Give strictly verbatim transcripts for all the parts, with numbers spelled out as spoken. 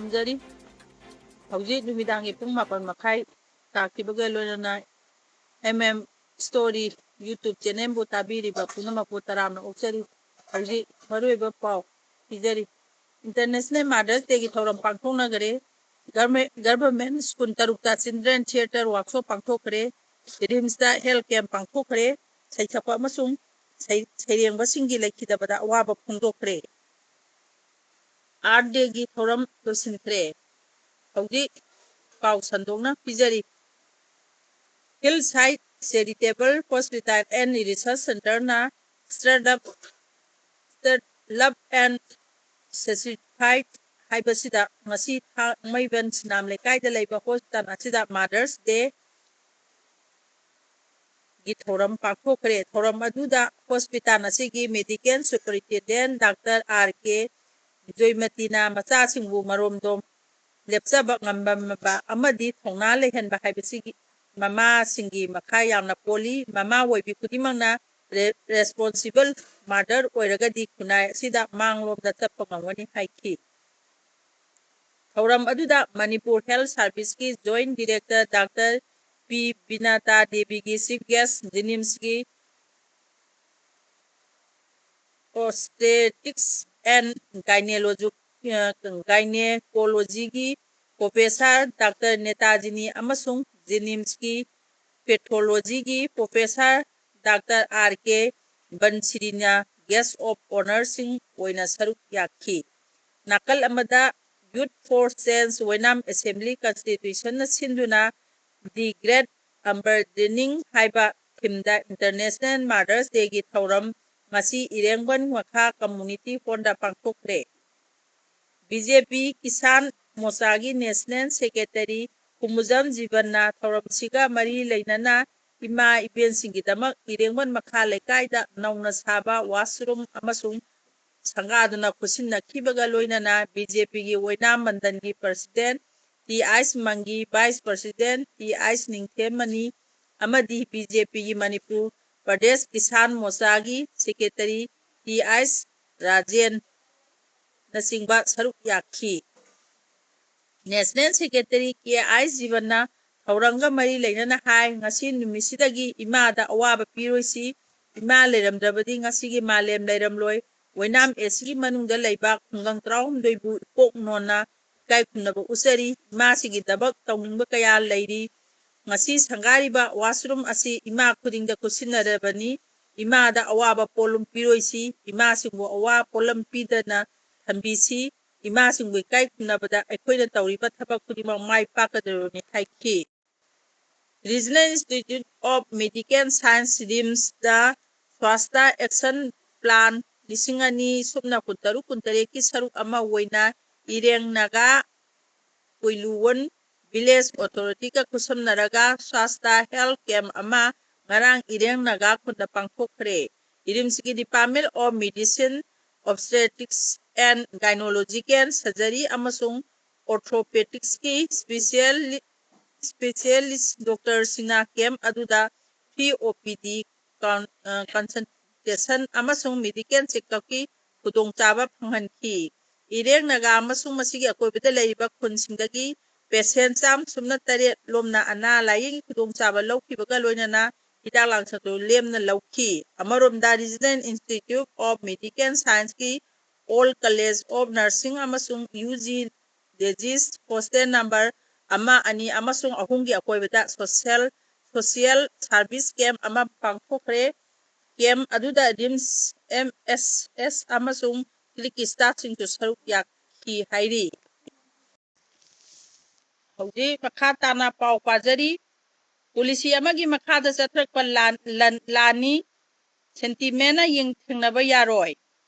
ꯊꯝꯖꯔꯤ꯫ ꯍꯧꯖꯤꯛ ꯅꯨꯃꯤꯗꯥꯡꯒꯤ ꯄꯨꯡ ꯃꯥꯄꯟ ꯃꯈꯥꯏ ꯇꯥꯈꯤꯕꯒ ꯂꯣꯏꯅꯅ M M Story YouTube channelꯕꯨ ꯇꯥꯕꯤꯔꯤꯕ ꯄꯨꯝꯅꯃꯛꯄꯨ ꯇꯔꯥꯝꯅ ꯑꯣꯛꯆꯔꯤ꯫ ꯍꯧꯖꯤꯛ ꯃꯔꯨꯑꯣꯏꯕ ꯄꯥꯎ ꯄꯤꯖꯔꯤ꯫ International Mother's Dayꯒꯤ ꯊꯧꯔꯝ ꯄꯥꯡꯊꯣꯛꯅꯈꯔꯦ꯫ Government, Government School ꯇꯔꯨꯛꯇ Children Theatre Workshop ꯄꯥꯡꯊꯣꯛꯈ꯭ꯔꯦ꯫ RIMSꯇ health camp ꯄꯥꯡꯊꯣꯛꯈ꯭ꯔꯦ꯫ ꯁꯩꯁꯛꯄ ꯑꯃꯁꯨꯡ ꯁꯩ-, ꯁꯩꯔꯦꯡꯕꯁꯤꯡꯒꯤ ꯂꯩꯈꯤꯗꯕꯗ ꯑꯋꯥꯕ ꯐꯣꯡꯗꯣꯛꯈ꯭ꯔꯦ꯫ Earth Dayꯒꯤ ꯊꯧꯔꯝ ꯂꯣꯏꯁꯤꯟꯈ꯭ꯔꯦ꯫ ꯍꯧꯖꯤꯛ ꯄꯥꯎ ꯁꯟꯗꯣꯛꯅ ꯄꯤꯖꯔꯤ꯫ Hillside Charitable Hospital and Research Centreꯅ Startup, Startup and Certified ꯍꯥꯏꯕꯁꯤꯗ ꯉꯁꯤ ꯊꯥꯡꯃꯩꯕꯟ ꯁꯤꯅꯥꯝ ꯂꯩꯀꯥꯏꯗ ꯂꯩꯕ hospital ꯑꯁꯤꯗ Mother's Day ꯒꯤ ꯊꯧꯔꯝ ꯄꯥꯡꯊꯣꯛꯈ꯭ꯔꯦ꯫ ꯊꯧꯔꯝ ꯑꯗꯨꯗ hospital ꯑꯁꯤꯒꯤ medical superintendent Doctor R K ꯖꯣꯏꯃꯇꯤꯅ ꯃꯆꯥꯁꯤꯡꯕꯨ ꯃꯔꯣꯝꯗꯣꯝ ꯂꯦꯞꯆꯕ ꯉꯝꯕ ꯑꯃꯗꯤ ꯊꯧꯅꯥ ꯂꯩꯍꯟꯕ ꯍꯥꯏꯕꯁꯤꯒꯤ ꯃꯃꯥꯁꯤꯡꯒꯤ ꯃꯈꯥ ꯌꯥꯝꯅ ꯄꯣꯜꯂꯤ꯫ ꯃꯃꯥ ꯑꯣꯏꯕꯤ ꯈꯨꯗꯤꯡꯃꯛꯅ re-, responsible mother ꯑꯣꯏꯔꯒꯗꯤ ꯈꯨꯟꯅꯥꯏ ꯑꯁꯤꯗ ꯃꯥꯡꯂꯣꯝꯗ ꯆꯠꯄ ꯉꯝꯒꯅꯤ ꯍꯥꯏꯈꯤ꯫ ꯊꯧꯔꯝ ꯑꯗꯨꯗ Manipur Health Serviceꯀꯤ Joint Director Doctor P ꯕꯤꯅꯥꯇꯥ ꯗꯦꯕꯤꯒꯤ chief guest, JNIMSꯀꯤ Obstetrics and Gynecology, Gynecologyꯒꯤ Professor Doctor ꯅꯦꯇꯥꯖꯤꯅꯤ ꯑꯃꯁꯨꯡ JNIMSꯀꯤ Pathologyꯒꯤ Professor Doctor R K ꯕꯟꯁꯤꯔꯤꯅ guest of honourꯁꯤꯡ ꯑꯣꯏꯅ ꯁꯔꯨꯛ ꯌꯥꯈꯤ꯫ ꯅꯥꯀꯜ ꯑꯃꯗ Youth for Change Oinam Assembly Constituencyꯅ ꯁꯤꯟꯗꯨꯅ The Great Unburdening ꯍꯥꯏꯕ themeꯗ International Mother's Dayꯒꯤ ꯊꯧꯔꯝ ꯉꯁꯤ ꯏꯔꯦꯡꯕꯟ ꯃꯈꯥ Community Hallꯗ ꯄꯥꯡꯊꯣꯛꯈ꯭ꯔꯦ꯫ BJP Kisan Morchaꯒꯤ National Secretary ꯀꯨꯃꯨꯖꯝ ꯖꯤꯕꯟꯅ ꯊꯧꯔꯝꯁꯤꯒ ꯃꯔꯤ ꯂꯩꯅꯅ ꯏꯃꯥ ꯏꯕꯦꯟꯁꯤꯡꯒꯤꯗꯃꯛ ꯏꯔꯦꯡꯕꯟ ꯃꯈꯥ ꯂꯩꯀꯥꯏꯗ ꯅꯧꯅ ꯁꯥꯕ washroom ꯑꯃꯁꯨꯡ ꯁꯪꯒꯥꯗꯨꯅ ꯈꯨꯠꯁꯤꯟꯅꯈꯤꯕꯒ ꯂꯣꯏꯅꯅ BJPꯒꯤ ꯑꯣꯏꯅꯥꯝ ꯃꯟꯗꯜꯒꯤ President T ꯑꯥꯏꯁ ꯃꯪꯒꯤ, Vice President T ꯑꯥꯏꯁ ꯅꯤꯡꯊꯦꯝꯃꯅꯤ ꯑꯃꯗꯤ BJPꯒꯤ ꯃꯅꯤꯄꯨꯔ ꯄ꯭ꯔꯗꯦꯁ ꯀꯤꯁꯥꯟ ꯃꯣꯔꯆꯥꯒꯤ Secretary T ꯑꯥꯏꯁ ꯔꯥꯖꯦꯟꯅꯆꯤꯡꯕ ꯁꯔꯨꯛ ꯌꯥꯈꯤ꯫ National Secretary ꯀꯦ ꯑꯥꯏ ꯖꯤꯕꯟꯅ ꯊꯧꯔꯝꯒ ꯃꯔꯤ ꯂꯩꯅꯅ ꯍꯥꯏ, ꯉꯁꯤ ꯅꯨꯃꯤꯠꯁꯤꯗꯒꯤ ꯏꯃꯥꯗ ꯑꯋꯥꯕ ꯄꯤꯔꯣꯏꯁꯤ꯫ ꯏꯃꯥ ꯂꯩꯔꯝꯗ꯭ꯔꯕꯗꯤ ꯉꯁꯤꯒꯤ ꯃꯥꯂꯦꯝ ꯂꯩꯔꯝꯂꯣꯏ꯫ ꯑꯣꯏꯅꯥꯝ ꯑꯦ ꯁꯤꯒꯤ ꯃꯅꯨꯡꯗ ꯂꯩꯕ ꯈꯨꯡꯒꯪ ꯇꯔꯥꯍꯨꯝꯗꯣꯏꯕꯨ ꯏꯀꯣꯛ ꯅꯣꯟꯅ ꯏꯀꯥꯏ ꯈꯨꯝꯅꯕ ꯎꯠꯆꯔꯤ꯫ ꯏꯃꯥꯁꯤꯡꯒꯤꯗꯃꯛ ꯇꯧꯅꯤꯡꯕ ꯀꯌꯥ ꯂꯩꯔꯤ꯫ ꯉꯁꯤ ꯁꯪꯒꯥꯔꯤꯕ ꯋꯥꯁꯔꯨꯝ ꯑꯁꯤ ꯏꯃꯥ ꯈꯨꯗꯤꯡꯗ ꯈꯨꯠꯁꯤꯟꯅꯔꯕꯅꯤ꯫ ꯏꯃꯥꯗ ꯑꯋꯥꯕ ꯄꯣꯠꯂꯨꯝ ꯄꯤꯔꯣꯏꯁꯤ꯫ ꯏꯃꯥꯁꯤꯡꯕꯨ ꯑꯋꯥ ꯄꯣꯠꯂꯝ ꯄꯤꯗꯅ ꯊꯝꯕꯤꯁꯤ꯫ ꯏꯃꯥꯁꯤꯡꯕꯨ ꯏꯀꯥꯏ ꯈꯨꯝꯅꯕꯗ ꯑꯩꯈꯣꯏꯅ ꯇꯧꯔꯤꯕ ꯊꯕꯛ ꯈꯨꯗꯤꯡꯃꯛ ꯃꯥꯏ ꯄꯥꯛꯀꯗꯧꯔꯤꯕꯅꯤ ꯍꯥꯏꯈꯤ꯫ Regional Institute of Medical Science, ꯔꯤꯝꯁꯇ ꯁ꯭ꯋꯥꯁꯇ ꯑꯦꯛꯁꯟ ꯄ꯭ꯂꯥꯟ ꯂꯤꯁꯤꯡ ꯑꯅꯤ ꯁꯨꯞꯅ ꯀꯨꯟꯇꯔꯨꯛ ꯀꯨꯟꯇꯔꯦꯠꯀꯤ ꯁꯔꯨꯛ ꯑꯃ ꯑꯣꯏꯅ ꯏꯔꯦꯡ ꯅꯥꯒꯥ ꯀꯨꯏꯂꯨꯋꯟ ꯚꯤꯂꯦꯖ ꯑꯣꯊꯣꯔꯤꯇꯤꯒ ꯈꯨꯠꯁꯝꯅꯔꯒ ꯁ꯭ꯋꯥꯁꯇ ꯍꯦꯜꯊ ꯀꯦꯝꯞ ꯑꯃ ꯉꯔꯥꯡ ꯏꯔꯦꯡ ꯅꯥꯒꯥ ꯈꯨꯟꯗ ꯄꯥꯡꯊꯣꯛꯈ꯭ꯔꯦ꯫ ꯔꯤꯝꯁꯀꯤ Department of Medicine, Obstetrics and Gynecological Surgery ꯑꯃꯁꯨꯡ ꯑꯣꯔꯊꯣꯄꯦꯗꯤꯛꯁꯀꯤ ꯏꯁꯄꯤꯁꯤꯌꯦꯜ-, ꯏꯁꯄꯤꯁꯤꯌꯦꯂꯤꯁ ꯗꯣꯛꯇꯔꯁꯤꯡꯅ ꯀꯦꯝꯞ ꯑꯗꯨꯗ ꯐ꯭ꯔꯤ ꯑꯣ ꯄꯤ ꯗꯤ ꯀꯟ-, ꯑ, ꯀꯟꯁꯜꯇꯦꯁꯟ ꯑꯃꯁꯨꯡ ꯃꯦꯗꯤꯀꯦꯜ ꯆꯦꯛꯑꯞꯀꯤ ꯈꯨꯗꯣꯡꯆꯥꯕ ꯐꯪꯍꯟꯈꯤ꯫ ꯏꯔꯦꯡ ꯅꯥꯒꯥ ꯑꯃꯁꯨꯡ ꯃꯁꯤꯒꯤ ꯑꯀꯣꯏꯕꯗ ꯂꯩꯔꯤꯕ ꯈꯨꯟꯁꯤꯡꯗꯒꯤ ꯄꯦꯁꯦꯟ ꯆꯥꯝꯃ ꯁꯨꯞꯅ ꯇꯔꯦꯠ ꯂꯣꯝꯅ ꯑꯅꯥ ꯂꯥꯏꯌꯦꯡꯒꯤ ꯈꯨꯗꯣꯡꯆꯥꯕ ꯂꯧꯈꯤꯕꯒ ꯂꯣꯏꯅꯅ ꯍꯤꯗꯥꯛ ꯂꯥꯡꯊꯛꯇꯨ ꯂꯦꯝꯅ ꯂꯧꯈꯤ꯫ ꯑꯃꯔꯣꯝꯗ, Regional Institute of Medical Scienceꯀꯤ All College of Nursing ꯑꯃꯁꯨꯡ U G Laziz hostel number ꯑꯃ, ꯑꯅꯤ ꯑꯃꯁꯨꯡ ꯑꯍꯨꯝꯒꯤ ꯑꯀꯣꯏꯕꯗ ꯁꯣꯁꯦꯜ, ꯁꯣꯁꯤꯌꯦꯜ ꯁꯥꯔꯚꯤꯁ ꯀꯦꯝꯞ ꯑꯃ ꯄꯥꯡꯊꯣꯛꯈ꯭ꯔꯦ꯫ ꯀꯦꯝꯞ ꯑꯗꯨꯗ ꯔꯤꯝꯁ ꯑꯦꯝ ꯑꯦꯁ ꯑꯦꯁ ꯑꯃꯁꯨꯡ ꯀ꯭ꯂꯤꯛꯀꯤ ꯁ꯭ꯇꯥꯐꯁꯤꯡꯁꯨ ꯁꯔꯨꯛ ꯌꯥꯈꯤ ꯍꯥꯏꯔꯤ꯫ ꯍꯧꯖꯤꯛ ꯃꯈꯥ ꯇꯥꯅ ꯄꯥꯎ ꯄꯥꯖꯔꯤ꯫ ꯄꯣꯂꯤꯁꯤ ꯑꯃꯒꯤ ꯃꯈꯥꯗ ꯆꯠꯊꯔꯛꯄ ꯂꯥꯟ, ꯂꯟ, ꯂꯥꯟꯅꯤ꯫ ꯁꯦꯟꯇꯤꯃꯦꯟꯅ ꯌꯦꯡꯊꯦꯡꯅꯕ ꯌꯥꯔꯣꯏ꯫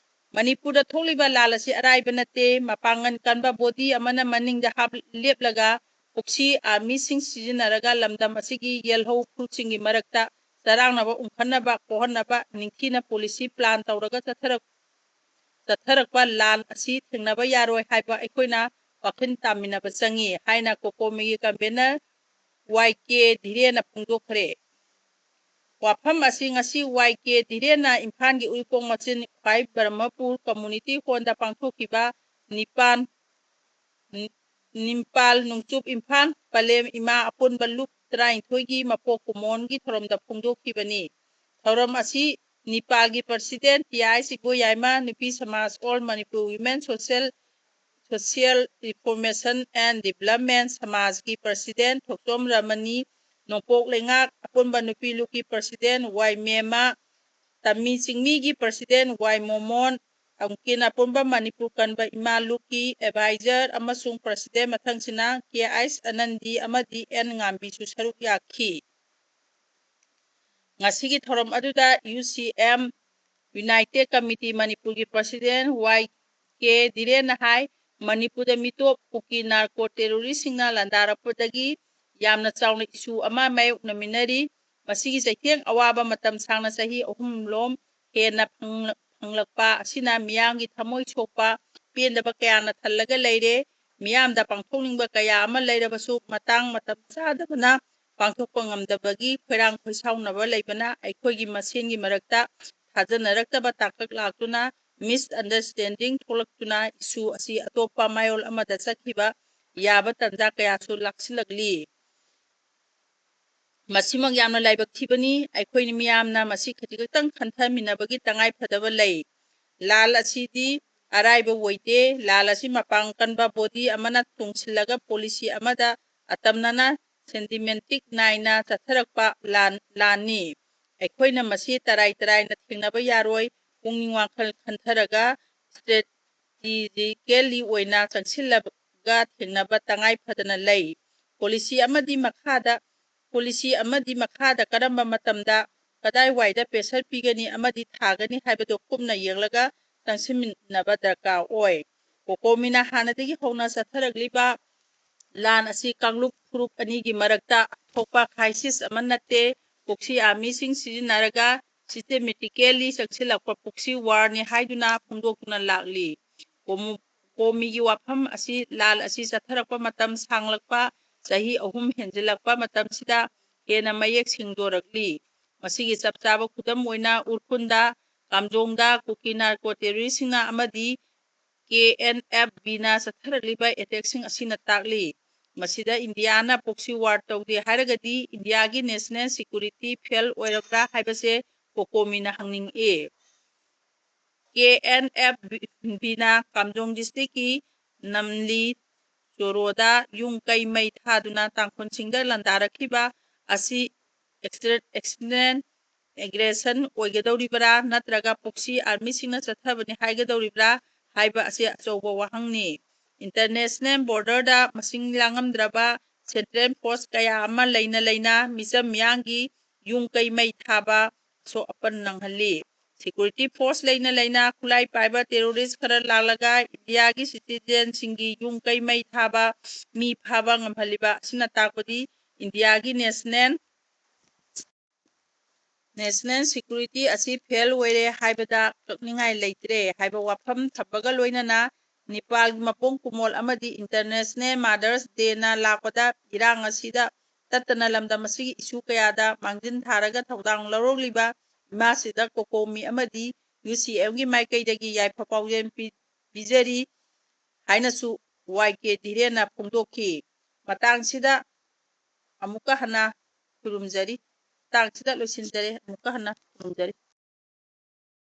ꯃꯅꯤꯄꯨꯔꯗ ꯊꯣꯛꯂꯤꯕ ꯂꯥꯟ ꯑꯁꯤ ꯑꯔꯥꯏꯕ ꯅꯠꯇꯦ꯫ ꯃꯄꯥꯡꯒꯜ ꯀꯟꯕ ꯕꯣꯗꯤ ꯑꯃꯅ ꯃꯅꯤꯡꯗ ꯍꯥꯞ-, ꯂꯦꯞꯂꯒ proxy armyꯁꯤꯡ ꯁꯤꯖꯤꯟꯅꯔꯒ ꯂꯝꯗꯝ ꯑꯁꯤꯒꯤ ꯌꯦꯜꯍꯧ ꯐꯨꯔꯨꯞꯁꯤꯡꯒꯤ ꯃꯔꯛꯇ ꯆꯔꯥꯡꯅꯕ ꯎꯪꯍꯟꯅꯕ, ꯀꯣꯛꯍꯟꯅꯕ ꯅꯤꯡꯊꯤꯅ policy plan ꯇꯧꯔꯒ ꯆꯠꯊꯔꯛ-, ꯆꯠꯊꯔꯛꯄ ꯂꯥꯟ ꯑꯁꯤ ꯊꯦꯡꯅꯕ ꯌꯥꯔꯣꯏ ꯍꯥꯏꯕ ꯑꯩꯈꯣꯏꯅ ꯋꯥꯈꯜ ꯇꯥꯃꯤꯟꯅꯕ ꯆꯪꯏ ꯍꯥꯏꯅ ꯀꯣꯀꯣꯃꯤꯒꯤ convener ꯋꯥꯏ ꯀꯦ ꯙꯤꯔꯦꯟꯅ ꯐꯣꯡꯗꯣꯛꯈ꯭ꯔꯦ꯫ ꯋꯥꯐꯝ ꯑꯁꯤ ꯉꯁꯤ ꯋꯥꯏ ꯀꯦ ꯙꯤꯔꯦꯟꯅ ꯏꯝꯐꯥꯜꯒꯤ ꯎꯔꯤꯄꯣꯛ ꯃꯆꯤꯟ ꯈ꯭ꯋꯥꯏ ꯕ꯭ꯔꯍꯃꯄꯨꯔ community hallꯗ ꯄꯥꯡꯊꯣꯛꯈꯤꯕ ꯅꯤꯄꯥꯟ, ꯅꯤꯝꯄꯥꯜ ꯅꯣꯡꯆꯨꯞ ꯏꯝꯐꯥꯜ ꯄꯂꯦꯝ ꯏꯃꯥ ꯑꯄꯨꯟꯕ ꯂꯨꯞ ꯇꯔꯥꯅꯤꯊꯣꯏꯒꯤ ꯃꯄꯣꯛ ꯀꯨꯝꯑꯣꯟꯒꯤ ꯊꯧꯔꯝꯗ ꯐꯣꯡꯗꯣꯛꯈꯤꯕꯅꯤ꯫ ꯊꯧꯔꯝ ꯑꯁꯤ ꯅꯤꯄꯥꯜꯒꯤ president ꯇꯤ ꯑꯥꯏ ꯁꯤꯕꯨ ꯌꯥꯏꯃ, ꯅꯨꯄꯤ ꯁꯃꯥꯖ All Manipur Women Social, Social Reformation and Development ꯁꯃꯥꯖꯀꯤ president ꯊꯣꯛꯆꯣꯝ ꯔꯃꯅꯤ, ꯅꯣꯡꯄꯣꯛ ꯂꯩꯉꯥꯛ ꯑꯄꯨꯟꯕ ꯅꯨꯄꯤ ꯂꯨꯞꯀꯤ president ꯋꯥꯏ ꯃꯦꯃ, ꯇꯝꯃꯤ ꯆꯤꯡꯃꯤꯒꯤ president ꯋꯥꯏ ꯃꯣꯃꯣꯟ, ꯑꯃꯨꯛꯀꯤꯟ ꯑꯄꯨꯟꯕ ꯃꯅꯤꯄꯨꯔ ꯀꯟꯕ ꯏꯃꯥ ꯂꯨꯞꯀꯤ advisor ꯑꯃꯁꯨꯡ president ꯃꯊꯪꯁꯤꯅ ꯀꯦ ꯑꯩꯁ ꯑꯅꯟꯗꯤ ꯑꯃꯗꯤ ꯑꯦꯟ ꯉꯥꯝꯕꯤꯁꯨ ꯁꯔꯨꯛ ꯌꯥꯈꯤ꯫ ꯉꯁꯤꯒꯤ ꯊꯧꯔꯝ ꯑꯗꯨꯗ ꯌꯨ ꯁꯤ ꯑꯦꯝ, United Committee ꯃꯅꯤꯄꯨꯔꯒꯤ president ꯋꯥꯏ ꯀꯦ ꯙꯤꯔꯦꯟꯅ ꯍꯥꯏ, ꯃꯅꯤꯄꯨꯔꯗ ꯃꯤꯇꯣꯞ ꯀꯨꯀꯤ narco terroristꯁꯤꯡꯅ ꯂꯥꯟꯗꯥꯔꯛꯄꯗꯒꯤ ꯌꯥꯝꯅ ꯆꯥꯎꯅ issue ꯑꯃ ꯃꯥꯌꯣꯛꯅꯃꯤꯟꯅꯔꯤ꯫ ꯃꯁꯤꯒꯤ ꯆꯩꯊꯦꯡ ꯑꯋꯥꯕ ꯃꯇꯝ ꯁꯥꯡꯅ ꯆꯍꯤ ꯑꯍꯨꯝꯂꯣꯝ ꯍꯦꯟꯅ ꯐꯪꯂ-, ꯐꯪꯂꯛꯄ ꯑꯁꯤꯅ ꯃꯤꯌꯥꯝꯒꯤ ꯊꯃꯣꯏ ꯁꯣꯛꯄ, ꯄꯦꯟꯗꯕ ꯀꯌꯥꯅ ꯊꯜꯂꯒ ꯂꯩꯔꯦ꯫ ꯃꯤꯌꯥꯝꯗ ꯄꯥꯡꯊꯣꯛꯅꯤꯡꯕ ꯀꯌꯥ ꯑꯃ ꯂꯩꯔꯕꯁꯨ ꯃꯇꯥꯡ ꯃꯇꯝ ꯆꯥꯗꯕꯅ ꯄꯥꯡꯊꯣꯛꯄ ꯉꯝꯗꯕꯒꯤ ꯈꯣꯏꯔꯥꯡ ꯈꯣꯏꯁꯥꯎꯅꯕ ꯂꯩꯕꯅ ꯑꯩꯈꯣꯏꯒꯤ ꯃꯁꯦꯟꯒꯤ ꯃꯔꯛꯇ ꯊꯥꯖꯅꯔꯛꯇꯕ ꯇꯥꯡꯀꯛ ꯂꯥꯛꯇꯨꯅ misunderstanding ꯊꯣꯛꯂꯛꯇꯨꯅ issue ꯑꯁꯤ ꯑꯇꯣꯞꯄ ꯃꯥꯌꯣꯜ ꯑꯃꯗ ꯆꯠꯈꯤꯕ ꯌꯥꯕ ꯇꯥꯟꯖꯥ ꯀꯌꯥꯁꯨ ꯂꯥꯛꯁꯤꯜꯂꯛꯂꯤ꯫ ꯃꯁꯤꯃꯛ ꯌꯥꯝꯅ ꯂꯥꯏꯕꯛ ꯊꯤꯕꯅꯤ꯫ ꯑꯩꯈꯣꯏ ꯃꯤꯌꯥꯝꯅ ꯃꯁꯤ ꯈꯖꯤꯛꯈꯛꯇꯪ ꯈꯟꯊꯃꯤꯟꯅꯕꯒꯤ ꯇꯉꯥꯏ ꯐꯗꯕ ꯂꯩ꯫ ꯂꯥꯜ ꯑꯁꯤꯗꯤ ꯑꯔꯥꯏꯕ ꯑꯣꯏꯗꯦ꯫ ꯂꯥꯜ ꯑꯁꯤ ꯃꯄꯥꯡ ꯀꯟꯕ body ꯑꯃꯅ ꯇꯨꯡꯁꯤꯜꯂꯒ policy ꯑꯃꯗ ꯑꯇꯝꯅꯅ systematic ꯅꯥꯏꯅ ꯆꯠꯊꯔꯛꯄ ꯂꯥꯟ, ꯂꯥꯟꯅꯤ꯫ ꯑꯩꯈꯣꯏꯅ ꯃꯁꯤ ꯇꯔꯥꯏ ꯇꯔꯥꯏꯅ ꯊꯦꯡꯅꯕ ꯌꯥꯔꯣꯏ꯫ ꯄꯨꯛꯅꯤꯡ ꯋꯥꯈꯜ ꯈꯟꯊꯔꯒ strategically ꯑꯣꯏꯅ ꯆꯪꯁꯤꯜꯂꯒ ꯊꯦꯡꯅꯕ ꯇꯉꯥꯏ ꯐꯗꯅ ꯂꯩ꯫ Policy ꯑꯃꯗꯤ ꯃꯈꯥꯗ, policy ꯑꯃꯗꯤ ꯃꯈꯥꯗ ꯀꯔꯝꯕ ꯃꯇꯝꯗ ꯀꯗꯥꯏꯋꯥꯏꯗ pressure ꯄꯤꯒꯅꯤ ꯑꯃꯗꯤ ꯊꯥꯒꯅꯤ ꯍꯥꯏꯕꯗꯨ ꯀꯨꯞꯅ ꯌꯦꯡꯂꯒ ꯆꯪꯁꯤꯟꯃꯤꯟꯅꯕ ꯗꯔꯀꯥꯔ ꯑꯣꯏ꯫ ꯀꯣꯀꯣꯃꯤꯅ ꯍꯥꯟꯅꯗꯒꯤ ꯍꯧꯅ ꯆꯠꯊꯔꯛꯂꯤꯕ ꯂꯥꯟ ꯑꯁꯤ ꯀꯥꯡꯂꯨꯞ ꯐꯨꯔꯨꯞ ꯑꯅꯤꯒꯤ ꯃꯔꯛꯇ ꯊꯣꯛꯄ crisis ꯑꯃ ꯅꯠꯇꯦ꯫ Proxy armyꯁꯤꯡ ꯁꯤꯖꯤꯟꯅꯔꯒ systematically ꯆꯪꯁꯤꯜꯂꯛꯄ proxy warꯅꯤ ꯍꯥꯏꯗꯨꯅ ꯐꯣꯡꯗꯣꯛꯇꯨꯅ ꯂꯥꯛꯂꯤ꯫ ꯀꯣꯃꯨ-, ꯀꯣꯃꯤꯒꯤ ꯋꯥꯐꯝ ꯑꯁꯤ, ꯂꯥꯟ ꯑꯁꯤ ꯆꯠꯊꯔꯛꯄ ꯃꯇꯝ ꯁꯥꯡꯂꯛꯄ, ꯆꯍꯤ ꯑꯍꯨꯝ ꯍꯦꯟꯖꯤꯜꯂꯛꯄ ꯃꯇꯝꯁꯤꯗ ꯍꯦꯟꯅ ꯃꯌꯦꯛ ꯁꯦꯡꯗꯣꯔꯛꯂꯤ꯫ ꯃꯁꯤꯒꯤ ꯆꯞ ꯆꯥꯕ ꯈꯨꯗꯝ ꯑꯣꯏꯅ ꯎꯔꯈꯨꯜꯗ, ꯀꯥꯝꯖꯣꯡꯗ ꯀꯨꯀꯤ narco terroristꯁꯤꯡꯅ ꯑꯃꯗꯤ ꯀꯦ ꯑꯦꯟ ꯑꯦꯐ ꯕꯤꯅ ꯆꯠꯊꯔꯛꯂꯤꯕ ꯑꯦꯇꯦꯛꯁꯤꯡ ꯑꯁꯤꯅ ꯇꯥꯛꯂꯤ꯫ ꯃꯁꯤꯗ ꯏꯟꯗꯤꯌꯥꯅ proxy war ꯇꯧꯗꯦ ꯍꯥꯏꯔꯒꯗꯤ ꯏꯟꯗꯤꯌꯥꯒꯤ national security fail ꯑꯣꯏꯔꯕ꯭ꯔꯥ ꯍꯥꯏꯕꯁꯦ ꯀꯣꯀꯣꯃꯤꯅ ꯍꯪꯅꯤꯡꯏ꯫ ꯀꯦ ꯑꯦꯟ ꯑꯦꯐ ꯕꯤꯅ ꯀꯥꯝꯖꯣꯡ districtꯀꯤ ꯅꯝꯂꯤ ꯆꯣꯔꯣꯗ ꯌꯨꯝ ꯀꯩ ꯃꯩ ꯊꯥꯗꯨꯅ ꯇꯥꯡꯈꯨꯜꯁꯤꯡꯗ ꯂꯥꯟꯗꯥꯔꯛꯈꯤꯕ ꯑꯁꯤ extra-, external aggression ꯑꯣꯏꯒꯗꯧꯔꯤꯕ꯭ꯔꯥ ꯅꯠꯇ꯭ꯔꯒ proxy armyꯁꯤꯡꯅ ꯆꯠꯊꯕꯅꯤ ꯍꯥꯏꯒꯗꯧꯔꯤꯕ꯭ꯔꯥ ꯍꯥꯏꯕ ꯑꯁꯤ ꯑꯆꯧꯕ ꯋꯥꯍꯪꯅꯤ꯫ International borderꯗ ꯃꯁꯤꯡ ꯂꯥꯡꯉꯝꯗ꯭ꯔꯕ central force ꯀꯌꯥ ꯑꯃ ꯂꯩꯅ ꯂꯩꯅ ꯃꯤꯆꯝ ꯃꯤꯌꯥꯝꯒꯤ ꯌꯨꯝ ꯀꯩ ꯃꯩ ꯊꯥꯕ ꯑꯁꯣꯛ ꯑꯄꯟ ꯅꯪꯍꯜꯂꯤ꯫ Security force ꯂꯩꯅ ꯂꯩꯅ ꯈꯨꯠꯂꯥꯏ ꯄꯥꯏꯕ terrorist ꯈꯔ ꯂꯥꯛꯂꯒ ꯏꯟꯗꯤꯌꯥꯒꯤ citizenꯁꯤꯡꯒꯤ ꯌꯨꯝ ꯀꯩ ꯃꯩ ꯊꯥꯕ, ꯃꯤ ꯐꯥꯕ ꯉꯝꯍꯜꯂꯤꯕ ꯑꯁꯤꯅ ꯇꯥꯛꯄꯗꯤ ꯏꯟꯗꯤꯌꯥꯒꯤ national, national security ꯑꯁꯤ fail ꯑꯣꯏꯔꯦ ꯍꯥꯏꯕꯗ ꯀꯛꯅꯤꯡꯉꯥꯏ ꯂꯩꯇ꯭ꯔꯦ ꯍꯥꯏꯕ ꯋꯥꯐꯝ ꯊꯝꯕꯒ ꯂꯣꯏꯅꯅ ꯅꯦꯄꯥꯜꯒꯤ ꯃꯄꯣꯛ ꯀꯨꯝꯑꯣꯜ ꯑꯃꯗꯤ International Mother's Dayꯅ ꯂꯥꯛꯄꯗ ꯏꯔꯥꯡ ꯑꯁꯤꯗ ꯇꯠꯇꯅ ꯂꯝꯗꯝ ꯑꯁꯤꯒꯤ issue ꯀꯌꯥꯗ ꯃꯥꯡꯖꯤꯟ ꯊꯥꯔꯒ ꯊꯧꯗꯥꯡ ꯂꯧꯔꯛꯂꯤꯕ ꯏꯃꯥꯁꯤꯗ ꯀꯣꯀꯣꯃꯤ ꯑꯃꯗꯤ ꯌꯨ ꯁꯤ ꯑꯦꯝꯒꯤ ꯃꯥꯏꯀꯩꯗꯒꯤ ꯌꯥꯏꯐ ꯄꯥꯎꯖꯦꯜ ꯄꯤ-, ꯄꯤꯖꯔꯤ ꯍꯥꯏꯅꯁꯨ ꯋꯥꯏ ꯀꯦ ꯙꯤꯔꯦꯟꯅ ꯐꯣꯡꯗꯣꯛꯈꯤ꯫ ꯃꯇꯥꯡꯁꯤꯗ ꯑꯃꯨꯛꯀ ꯍꯟꯅ ꯈꯨꯔꯨꯝꯖꯔꯤ꯫ ꯃꯇꯥꯡꯁꯤꯗ ꯂꯣꯏꯁꯤꯟꯖꯔꯦ꯫ ꯑꯃꯨꯛꯀ ꯍꯟꯅ ꯈꯨꯔꯨꯝꯖꯔꯤ꯫